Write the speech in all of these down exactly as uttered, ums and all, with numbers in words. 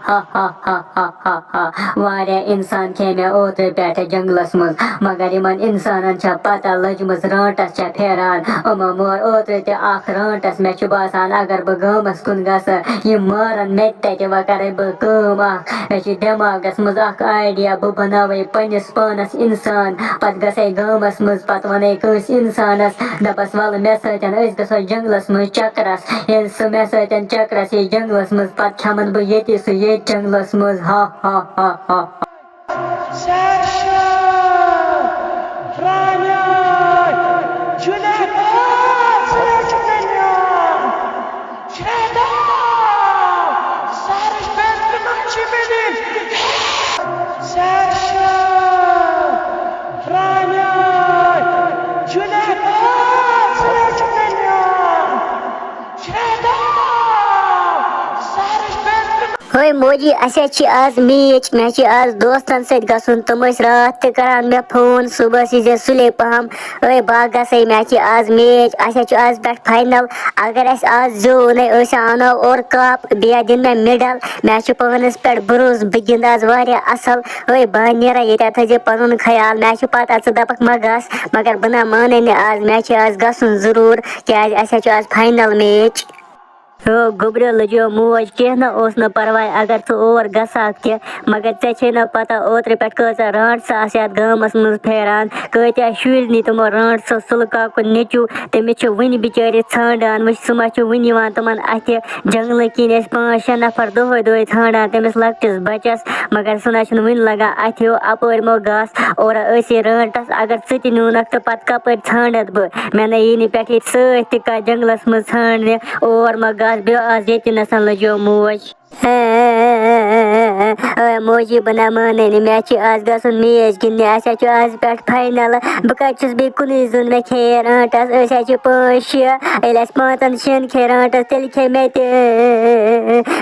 ہا ہا ہا ہا ہا ہا۔ واریاہ انسان کھے مےٚ اوترٕ پٮ۪ٹھٕ جنگلس منٛز، مگر یِمن انسانن چھےٚ پتہ لٔجمٕژ رانٹس چھےٚ پھیران۔ یِمو مور اوترٕ تہِ اکھ رانٹس، مےٚ چھُ باسان اگر بہٕ گامس کُن گژھٕ، یِم مارن مےٚ تہِ تتہِ۔ وۄنۍ کرے بہٕ کٲم اکھ، مےٚ چھُ دٮ۪ماغس منٛز اکھ idea، بہٕ بناوے پننِس پانس انسان، پتہٕ گژھے گامس منٛز، پتہٕ ونَے کٲنٛسہِ انسانس، دپس، "ولہٕ مےٚ سۭتۍ، أسۍ گژھو جنگلس منٛز چکرس۔" ییٚلہِ سُہ مےٚ سۭتۍ چکرس یی جنگلس منٛز، پتہٕ کھٮ۪من بہٕ ییٚتی سُہ ییٚتہِ جنگلس منٛز۔ ہا ہا ہا ہا ہا۔ سرشار، رانیار، جنیدار، سرشار، سرشار، سرشار، رانیار، جنیدار، سرشار، سرشار۔ ہے موجی، اَسہِ حظ چھِ آز match، مےٚ چھِ آز دوستن سۭتۍ گژھُن، تِم ٲسۍ راتھ تہِ کران مےٚ phone، صُبحس ییٖزِ سُلے پہم۔ ہے بہٕ ہا گژھے، مےٚ چھِ آز match، اَسہِ حظ چھُ آز پٮ۪ٹھ final۔ اگر اَسہِ آز زیوٗن ہے، أسۍ اَنو اورٕ cup، بیٚیہِ دِن مےٚ medal۔ مےٚ چھُ پانس پٮ۪ٹھ بروسہٕ، بہٕ گِنٛدٕ آز واریاہ اصل۔ ہے بہٕ ہا نیرٕ ییٚتٮ۪تھ، تھٲیزِ پنُن خیال۔ مےٚ چھُ پتہ ژٕ دپکھ مہ گژھ، مگر بہٕ نہ مانَے نہٕ آز، مےٚ چھِ آز گژھُن ضروٗر، کیازِ اَسہِ حظ چھُ آز final match۔ ہو گوٚبریو لٔجیو موج، کینٛہہ نہ اوس نہٕ پرواے، اگر ژٕ اور گژھکھ تہِ، مگر ژےٚ چھے نہ پتہ اوترٕ پٮ۪ٹھ کۭژاہ رانٹسہٕ آسہٕ یتھ گامس منٛز پھیران، کۭتیاہ شُرۍ نی تِمو رانٹسو سُلہٕ کاکُن نیٚچو، تٔمِس چھِ وٕنہِ بِچٲرِس ژھانڈان، وٕچھ سُہ ما چھُ وٕنہِ یِوان تِمن اتھِ۔ جنگلہٕ کِنۍ ٲسۍ پانٛژھ شےٚ نفر دۄہے دۄہے ژھانڈان تٔمِس لۄکٹِس بچس، مگر سُہ نہ چھُنہٕ وٕنہِ لگان اتھِ۔ ہیو اپٲرۍ مو گاسہٕ، اورٕ ٲسی رانٹس، اگر ژٕ تہِ نیونکھ تہٕ پتہٕ کپٲرۍ ژھانڈتھ بہٕ؟ مےٚ نہ یی نہٕ پٮ۪ٹھٕ ییٚتہِ سۭتۍ تہِ کانٛہہ جنگلس منٛز ژھانڈنہِ۔ اور مو گاسہٕ بیٚہو آز ییٚتہِ نسن لٔجیو موج۔ اے موجی، بہٕ نہ مانَے نہٕ، مےٚ چھِ آز گژھُن match گِنٛدنہِ، اَسہِ حظ چھُ آز پٮ۪ٹھ final۔ بہٕ کَتہِ چھُس بیٚیہِ کُنُے زوٚن، مےٚ کھیٚیے رانٛٹَس، أسۍ حظ چھِ پانٛژھ شےٚ، ییٚلہِ اَسہِ پانٛژَن شٮ۪ن کھیٚیہِ رانٛٹَس، تیٚلہِ کھیٚیہِ مےٚ تہِ۔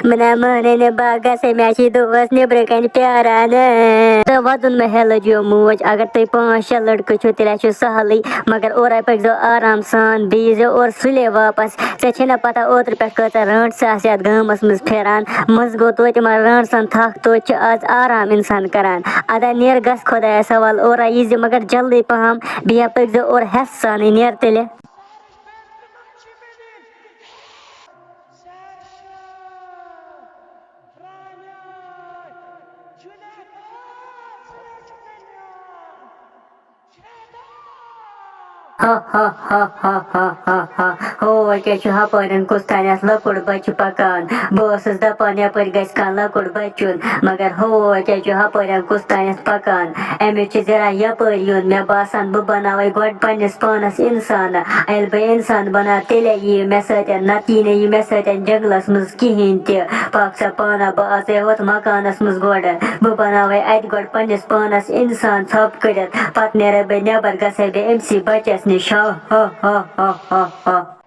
بہٕ نہ مانَے نہٕ، بہٕ گژھے، مےٚ چھِ دوس نیٚبرٕ کَنہِ پیٛاران۔ تہٕ وَدُن مےٚ ہے لٔجیو موج، اگر تُہۍ پانٛژھ شےٚ لٔڑکہٕ چھِو، تیٚلہِ حظ چھُ سہلٕے، مگر اورَے پٔکۍزیو آرام سان، بیٚیہِ ییٖزیو اورٕ سُلے واپَس۔ ژےٚ چھے نہ پتہ اوترٕ پٮ۪ٹھ کۭژاہ رانٛٹسہٕ آسہٕ یتھ گامس منٛز پھیران۔ منٛزٕ گوٚو توتہِ یِمن رانٛٹسن تھکھ، توتہِ چھِ آز آرام انسان کران۔ ادا نیر گژھ خۄدایس حوالہٕ، اورا ییٖزِ مگر جلدی پہم، بیٚیہِ پٔکۍ زِ اورٕ ہٮ۪س سانٕے، نیر تیٚلہِ۔ ہا ہا ہا ہا ہا ہا ہا۔ ہو، کیٛاہ چھُ ہپٲرٮ۪ن کُس تانٮ۪تھ لۄکُٹ بچہٕ پکان؟ بہٕ ٲسٕس دپان یپٲرۍ گژھِ کانٛہہ لۄکُٹ بچُن، مگر ہو، کیٛاہ چھُ ہپٲرٮ۪ن کُس تانٮ۪تھ پکان؟ أمِس چھُ ذرا یپٲرۍ یُن۔ مےٚ باسان بہٕ بناوے گۄڈٕ پننِس پانس انسان۔ ییٚلہِ بہٕ انسان بناو، تیٚلے یِیہِ مےٚ سۭتٮ۪ن، نتہٕ یی نہٕ یہِ مےٚ سۭتٮ۪ن جنگلس منٛز کِہیٖنۍ تہِ۔ پکھ سا پانہ، بہٕ اژے ہوٚتھ مکانس منٛز گۄڈٕ۔ بہٕ بناوے اتہِ گۄڈٕ پننِس پانس انسان ژھۄپہٕ کٔرِتھ، پتہٕ نیرے بہٕ نٮ۪بر، گژھے بہٕ أمسٕے بچس نِش۔ ہا ہا ہا ہا ہا ہا۔